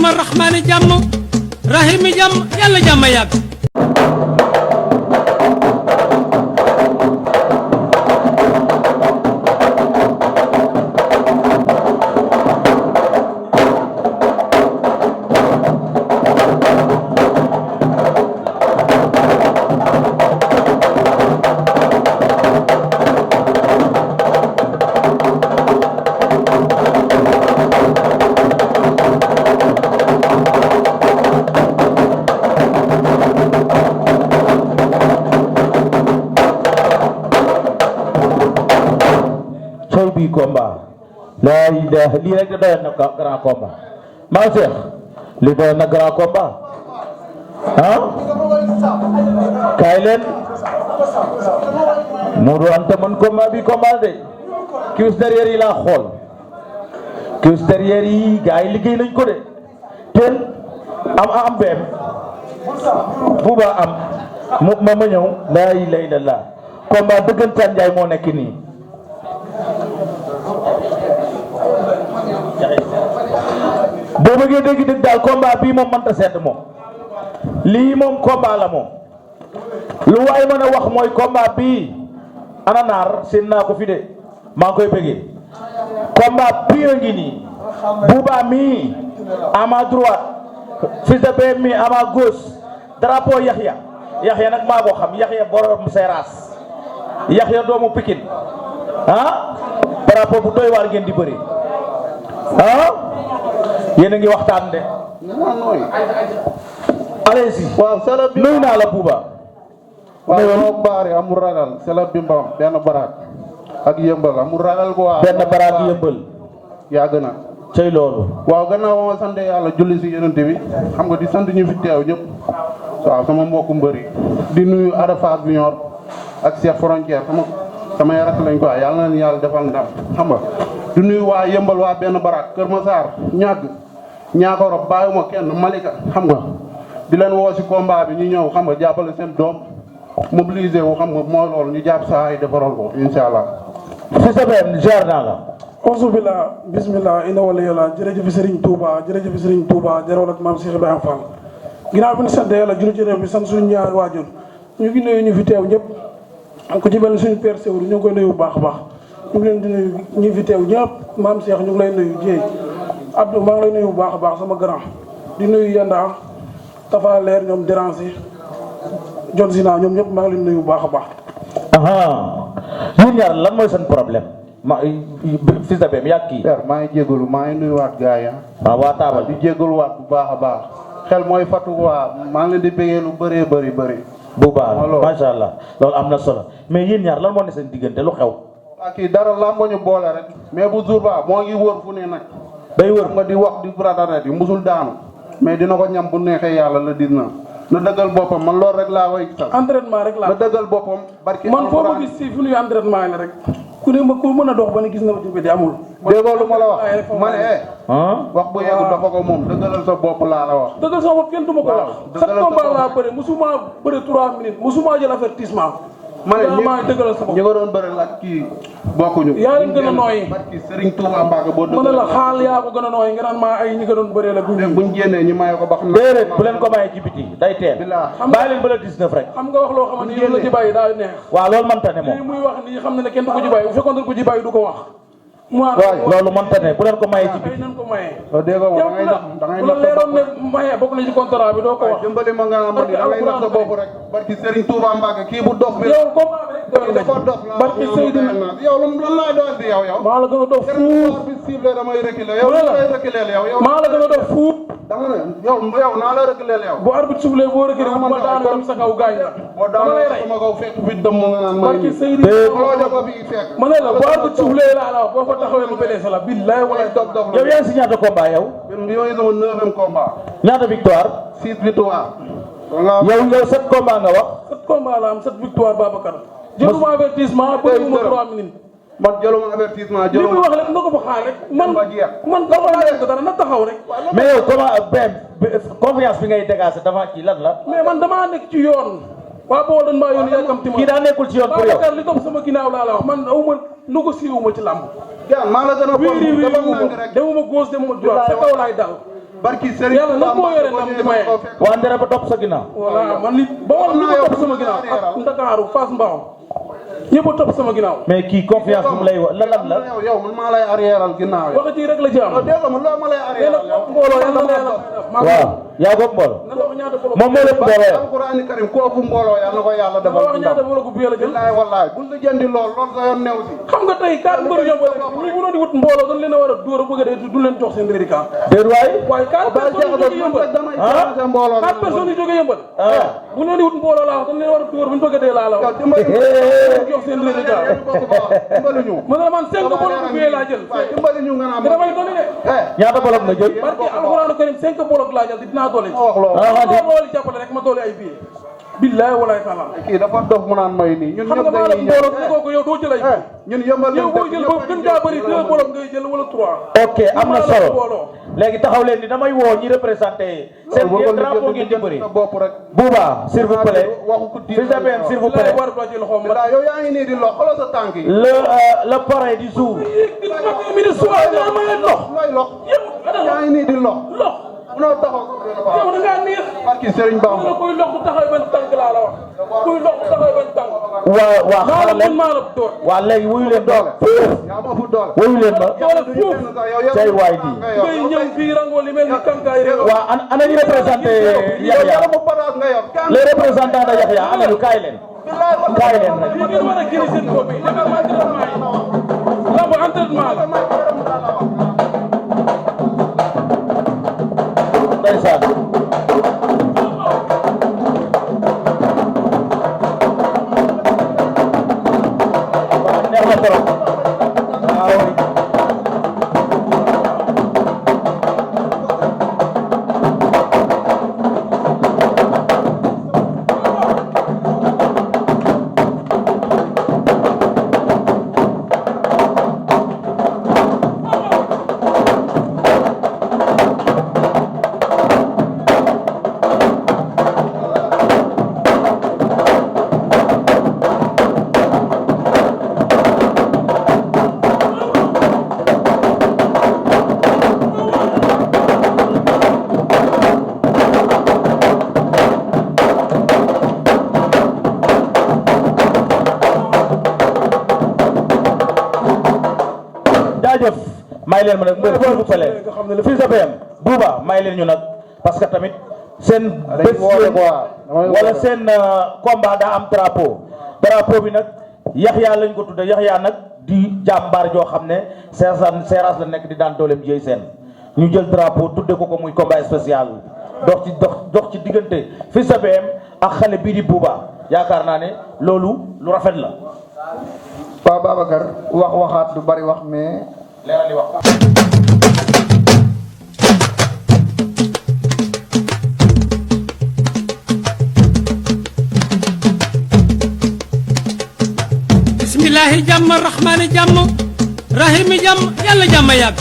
allahumma rahmaani jàmm rahimi jàmm yàlla jàmm yàgg. bi combat la ilaha lii rek doy na grand combat maa Cheikh li doy na grand combat ah kaay leen Modou Anta man combat bi combat de cuisse derrière yi laa xool cuisse derrière yi gars yi liggéey nañ ko de ten am beem buuba am ma ñëw la ilaha illallah combat dëggantaan Njaay moo nekk nii boo bëggee dégg dëgg daal combat bii moom mënta sedd moom lii moom combat la moom lu waay mën a wax mooy combat bii ana naar seen naa ko fi de maa ngi koy bëggee combat bii a ngi nii Bouba mii à ma droite Fils de Bem mi à ma gauche drapeau Yaxya nag maa ko xam Yaxya borom Seras Yaxya doomu Pikine ah drapeau bu doy waar ngeen di bëri ah yéen a ngi waxtaan de. allez-y. waaw sala bi nuyu naa la Bouba. waaw baari amul ragal sala bi mbam benn baraak ak yëmbal amul ragal ko waa benn baraak yëmbal yàgg na cey loolu waaw gannaaw ma sant yàlla julli si yonent bi xam nga di sant ñu fi teew ñëpp waaw sama mbokku mbëri di nuyu Arafa Junior ak Cheikh Frontière sama yarak lañ ko yàlla na yàlla defal ndam xam nga di nuyu waa yëmbal waa benn baraak Kër Massar ñaakorob bàyyiwuma kenn Malika xam nga di leen woo si combat bi ñu ñëw xam nga jàppale seen doom mobiliser wu xam nga mooy loolu ñu jàpp saa yi defaral ko incha allah. Fils de Bem jaar naa la. Alhamdulillah bismillah inna wala yàlla jërëjëf Serigne Touba jërëjëf Serigne Touba jarool ak maam Cheikh Ibrahima Fall ginnaaw bi ñu sant yàlla julli ci réew mi sant suñu ñaari waajur ñu ngi nuyu ñu fi teew ñëpp ko ci mel suñu père Sewru ñu ngi koy nuyu bu baax a baax ñu ngi leen di nuyu ñu fi teew ñëpp maam Cheikh ñu ngi lay nuyu Dieye Abdou maa ngi lay nuyu bu baax a baax sama grand di nuyu Yanda Tafa Leer ñoom déranger John Zina ñoom ñëpp maa ngi leen nuyu bu baax a baax. yéen ñaar lan mooy seen problème ma Fils de Bem yaa kii. maa ngi jégalu maa ngi nuyuwaat gars yi waaw waa taabal di jégaluwaat bu baax a baax xel mooy fatu waa maa ngi leen di bëggee lu bëree bëri. bu baax macha allah loolu am na solo mais yéen ñaar lan moo ne seen diggante lu xew. waa kii dara lambo ñu boole rek mais bu jour ba moo ngi wër fu ne nag. day wër nga di wax di bradaret yi musul daanu mais dina ko ñam bu neexee yàlla la dis na dëggal boppam man loolu rek laa koy sax entraînement rek laa na dëggal boppam barki man foo ma gis si fu ñuy entraînement yi la rek ku mën a dox ba ne gis na la ci amul déggoo lu ma la wax ma ne wax bu yeggu dafa ko moom dëggalal sa bopp laa la wax dëggal sa bopp kenn du ma ko wax sa combat laa bëre musuma bëre 3 minutes musuma jël avertissement ma ne maa dëggalal sa bopp ñi nga doon bëre ak kii bokkuñu yaa leen gën a nooyi barki Serigne Touba Mbacke boo ma ne la xaal yaa ko gën a nooyi nga naan maa ay ñi nga doon bëree la buñ génnee ñu maye ko ba xam déedéet bu leen ko bàyyi ci biti day teel bàyyi leen ba la 19 rek xam nga wax loo xamante ni la ci bàyyi daa neex waaw loolu mënta ne moom lii muy wax nii xam ne ne kenn du ko ci bàyyi bu fekkoon ko ci bàyyi du ko wax loolu mënta ne bu leen ko maye ci biti nañ ko maye déggoo ma da ngay bu la leeroon ne maye bokk na ci contrat bi doo ko wax dimbali ma nga am ni da ngay nax sa bopp rek barki Serigne Touba Mbacke kii bu dof bi yow combat bi rek dafa dof la barki Seydina yow lan laa doon di yow maa la gën a dof fuuf bi cible damay reculer yow lay reculer yow maa la gën a dof fuuf dama ne yow naa la reculer yow bu arbitre soufflé boo reculer bu ma daanu dem sa kaw gaañ la boo daanu sama kaw fekk fi dem nga naan barki Seydina ko fi fekk ma ne la bu arbitre soufflé laa la boo fa taxawee mu belee sa la billahi wala dof yow yaa ngi si ñaata combat yow yooyu sama 9e combat ñaata victoire 6 victoire yow 7 combat nga wax 7 combat la am 7 victoire Babacar jëluma avertissement bëriwuma 3 minutes man jëluma avertissement li muy wax rek na ko fa xaar rek man dama laaj ko dara na taxaw rek mais yow comment Bem confiance bi ngay dégager devant kii lan la mais man damaa nekk ci yoon waa boo dañ maa yoon yàkkamti ma kii daa nekkul ci yoon pour yow Babacar li topp sama ginnaaw laa la wax man awuma négocié wu ma ci làmb maa la gën a wiiri demuma gauche demuma droite sa kaw laay dal barki Serigne yàlla nag moo yore ndam di maye. waa Ndera ba topp sa ginnaaw. voilà man nit ba woon ñëpp a topp sama ginnaaw ak Ndakaaru Fass Mbao ñëpp a topp sama ginnaaw. mais kii confiance bu mu lay wax lan la. yow man maa lay arrièreal ginnaaw yow. wax ji rek la ci am. dégg nga man loolu ma lay arrièreal. mbooloo yàlla na yàlla. waaw yaa ko mbooloo. na la wax ñaata bolo. moom moo lépp mbooloo ya. alquraan karim ku ëpp mbooloo yàlla na ko yàlla defal. wax ñaata bolo bu yàlla jël. wallaay wallaay bul la jëndi lool sa yoon new si. xam nga tey kaar mbëru yombal ñi bu doon di wut mbooloo dañ leen a war a dóor a bëgg a dee du leen jox seen rédicat. déet waay. waaye quatre personnes yu jóge yëmbal. quatre personnes yu jóge yëmbal. bu leen di wut mbooloo laa wax dañ leen war a dóor bu ñu bëgg a dee laa la wax. jox seen rédicat. ma ne la man 5 bolok bu laa jël. te damay dolli de. ñaata bolok nga jël. barke alxuraanu karim 5 bolok laa jël dinaa dolli. loolu jàppale rek ma dolli ay billets. billaay walaay taala. kii dafa dof mu naan may nii. ñun xam nga maa la mbooloo ne kooku yow doo jël ay billets. ñun yëmbal yow boo jël boobu gën gaa bëri 2 bolok ngay jël wala 3. ok am na solo léegi taxaw leen ni damay woo ñi représenté seen drapeau ngeen di bëri. Bouba s'il vous plaît. Fils de Ben s'il vous plaît. yow yaa ngi nii di lox xoolal sa tànk yi. le parrain du jour. yaa ngi nii di lox. munoo taxaw. yow da ngaa neex. barki Serigne Bamba. kuy lox du taxaw benn tànk laa la wax. kuy lox du taxaw benn tànk. waa xaaral leen waa léegi wuyu leen doole. yaa ma fu doole. wuyu leen ma. tey waay di. ngay ñëw fii rango li mel ni kankaay réew. waa ana ñu représenté Yaxya. les représentants de Yaxya ana ñu kaay leen. kaay leen rek. li ngeen war a génne seen bopp yi defal ma entraînement yi. lamb entraînement la. ndeysaan. waaw neex na trop. waaw. jaajëf may leen ma nag mbër s'il vous plaît Fils de BM Bouba may leen ñu nag parce que tamit seen bés wala seen combat daa am drapeau bi nag Yaxya lañ ko tudde Yaxya nag di jàmbaar joo xam ne seeraas la nekk di daan dooleem jiy seen ñu jël drapeau tudde ko muy combat spécial dox ci diggante Fils de BM ak xale bii di Bouba yaakaar naa ne loolu lu rafet la. Paa Babacar waxaat du bari wax mais leeral li wax. bismillahi jàmm rahmaani jàmm rahimi jàmm yàlla jàmm yàgg